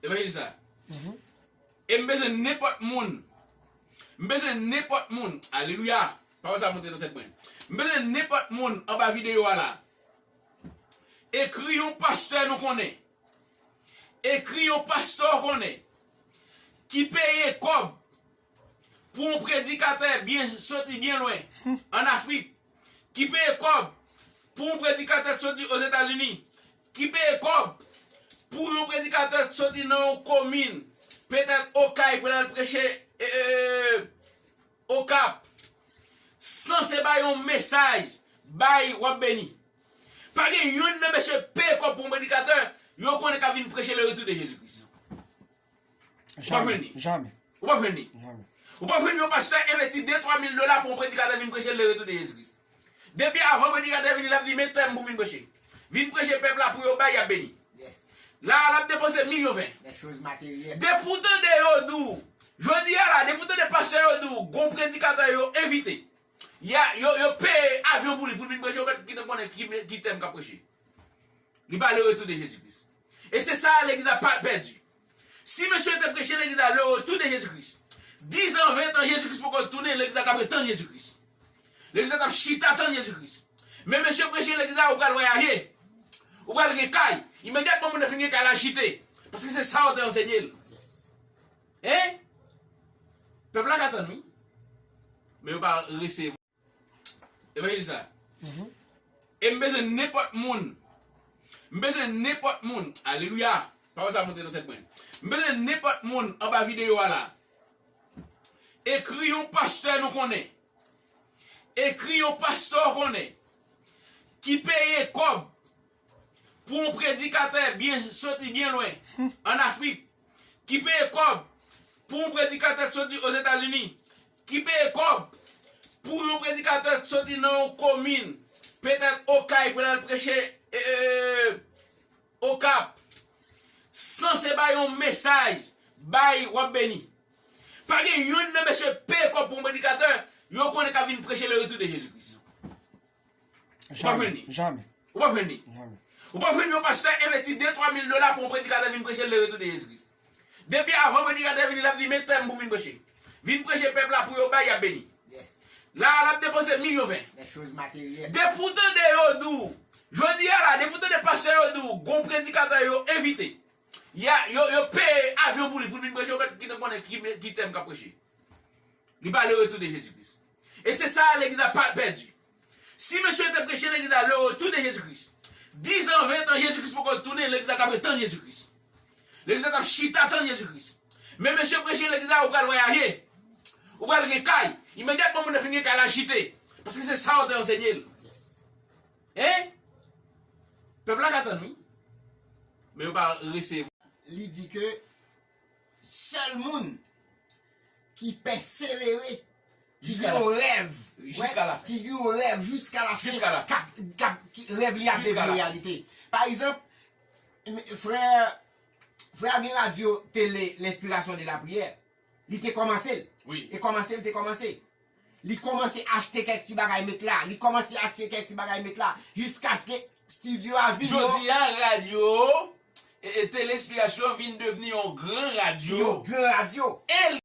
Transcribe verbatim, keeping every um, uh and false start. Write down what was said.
Evanjelis la. E m bezwen nenpòt moun. M bezwen nenpòt moun. Alelouya. Pawòl sa monte nan tèt mwen. M bezwen nenpòt moun anba videyo a la. Ekri yon pastè nou konnen. Ekri yon pastè w konnen. Ki peye kòb pou yon predikatè byen soti byen lwen ann Afrik, ki peye kòb pou yon predikatè soti Ozetazini, ki peye kòb pou yon predikatè soti nan yon komin, petèt Okay, pou l al preche e, e, e, Okap, sanse bay yon mesaj, bay w ap beni. Pa gen youn nan mesye peye kòb pou yon predikatè, yo konnen k ap vin preche le retour de Jezi Kris. Ou p ap jwenn li. Ou p ap jwenn li. Ou p ap jwenn yon pastè envesti de twa mil dola pou yon predikatè vin preche le retour de Jezi Kris. Depi avan predikatè vini, l ap di, "Men tèm pou vin preche. Vin preche pèp la pou yo bay, y ap beni." La, l ap depanse milyon ven. Depi w tande yo di w, jodi a la, depi w tande pastè yo di w, gon predikatè yo envite. Yo, yo peye avyon pou li, pou l vin preche, ou mèt ki konnen ki, ki tèm k ap preche. Li pa le retour de Jezi Kris. E se sa legliz la pa pèdi. Si mesye te preche legliz la le retour de Jezi Kris, diz an, ven an, Jezi Kris poko tounen, legliz la t ap ret tann Jezi Kris. Legliz la t ap chita tann Jezi Kris. Men mesye preche legliz la, ou pral vwayaje. Ou pral gen kay. Imedyatman moun nan fin gen kay la chite. Paske se sa yo te ansenye l. Hein? Pèp la ka tann wi. Men yo pa resevwa. Evanjelis la. E m bezwen nenpòt moun. M bezwen nenpòt moun. Alelouya. Pawòl sa monte nan tèt mwen. M bezwen nenpòt moun anba videyo a la. Ekri yon pastè nou konnen. Ekri yon pastè w konnen. Ki peye kòb pou yon predikatè byen soti byen lwen ann Afrik, ki peye kòb pou yon predikatè soti Ozetazini, ki peye kòb pou yon predikatè soti nan yon komin, petèt Okay, pou l al preche e, e, e, Okap, sanse bay yon mesaj, bay w ap beni. Pa gen youn nan mesye peye kòb pou yon predikatè, yo konnen k ap vin preche le retour de Jezi Kris. Ou p ap jwenn li. Ou p ap jwenn li. Ou p ap jwenn yon pastè envesti de twa mil dola pou yon predikatè vin preche le retour de Jezi Kris. Depi avan predikatè vini, l ap di, "Men tèm pou vin preche. Vin preche pèp la pou yo bay, y ap beni." La, l ap depanse milyon ven. Depi w tande yo di w, jodi a la, depi w tande pastè yo di w, gon predikatè yo envite. Yo, yo peye avyon pou li, pou l vin preche, ou mèt ki konnen ki, ki tèm k ap preche. Li pa le retour de Jezi Kris. E se sa legliz la pa pèdi. Si mesye te preche legliz la le retour de Jezi Kris, diz an, ven an, Jezi Kris poko tounen, legliz la t ap ret tann Jezi Kris. Legliz la t ap chita tann Jezi Kris. Men mesye preche legliz la, ou pral vwayaje. Ou pral gen kay. Imedyatman moun nan fin gen kay la chite. Paske se sa yo te ansenye l. Hein? Pèp la ka tann wi. Men yo pa resevwa. Li di ke sèl moun ki pèsevere, ki gen yon rèv, ki gen yon rèv jiska lafen, k ap, k ap, ki rèv li ap devni reyalite. Pa egzanp, frè, frè a gen radyo tele L'inspiration de la prière. Li te kòmanse l. E kòmanse l te kòmanse. Li kòmanse achte kèk ti bagay met la. Li kòmanse achte kèk ti bagay met la. Jiskaske estidyo a vin yon... Jodi a, radyo e, e Tele Enspirasyon vin devni yon gran radyo. Yon gran radyo. E